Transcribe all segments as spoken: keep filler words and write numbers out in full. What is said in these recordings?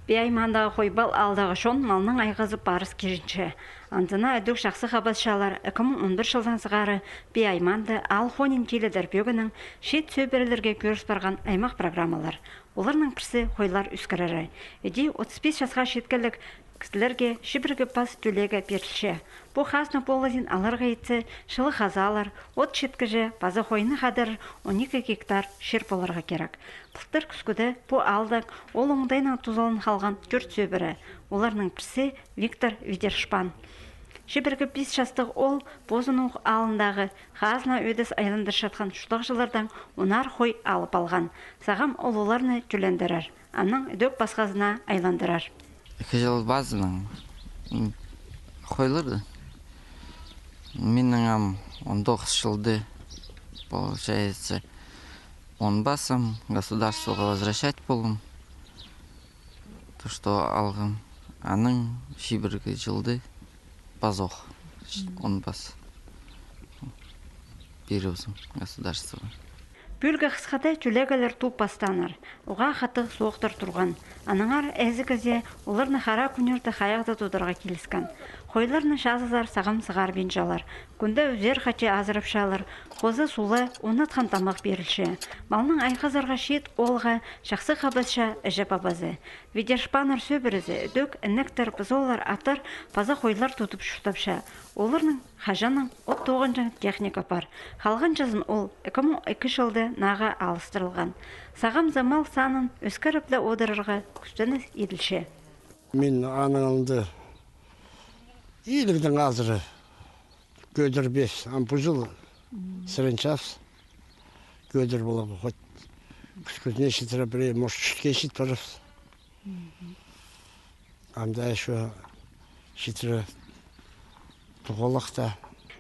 Пии аймаандағы Хойбал аалдағы чон малның айғазы парыс кирінче. Анзына ідӧк чахсы хабасчалар. Ікі муң он пір чылдаң сығара Пии аймаанда аал хонин тиледер пӧгіннең чиит сӧбірелерге кӧріс парған аймах программалар. Оларның пірсі — хойлар ӧскірері. Іди отыс пис часха читкелік кізілерге чибіргі пас тӧлеге пирілче. Пу хазна полызын аларға итсе, чылығ хазаалар, от читкіҷе паза хойны хадарар он ікі гектар чир поларға кирек. Пылтыр кӱскӱде пу аалдаң ол оңдайнаң тузаланып халған тӧрт сӧбіре. Оларның пірсі — Виктор Видершпан. Чибіргі пис частығ ол позының аалындағы хазна ӧдес айландырчатхан чуртағҷылардаң онар хой алып алған. Сағам ол оларны тӧлендірер, анаң ідӧк пасхазына айландырар. Ікі чыл пазынаң, м, хойларды. Минің ам он тоғыс чылды, получается, он пасым, государствоға возвращать полдым. То, что алғам, анаң чибіргі чылды пазох, он пас. Пирібізім государствоға. Пӱӱлгі хысхада тӧлегелер туп пастааннар. Уғаа хатығ соохтар турған. Аннаңар ээзі кізее оларны хараа кӱннерде хайағда тударға киліскен. Хойларны чазызар сағам сығарбинчалар. Кӱнде ӱзер хати азырапчалар. Хоза сулы, уңнатхан тамах пирілче. Малның айғазарға чиит оолға чахсы хабасча іҷе-пабазы. Видершпаннар сӧбірезі ідӧк інектер, пызоллар, аттар паза хойлар тудып чуртапча. Оларның хаҷаннаң от тоғынҷаң техника пар. Халғанҷазын ол ікі муң ікі чылда нааға алыстырылған. Сағамза мал санын ӧскіріп ле одырарға кӱстеніс иділче. Мин аның алнында илігнің азыра кӧдірбес, ам пу чыл сірен час кӧдір полам, хоть кӱскӱзіне читіре пірее, может, чӱске чит парарбыс. Анда ещё читіре туғалахта.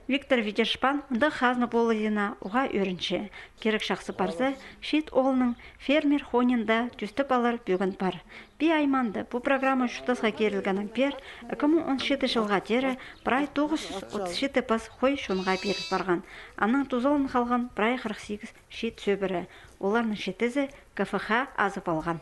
Виктор Видершпан андағ хазна полызына уғаа ӧрінче. Кирек чахсы парза, чиит оолның фермер хонинда тӧстеп алар пӧгін пар. Пии аймаанда пу программа чуртасха кирілгеннең пеер, ікі муң он читі чылға теере, прай тоғыс чӱс отыс читі пас хой чонға пиріл парған. Анаң тузаланып халған прай хырых сигіс чиит сӧбіре. Оларның читізі КФХ азып алған.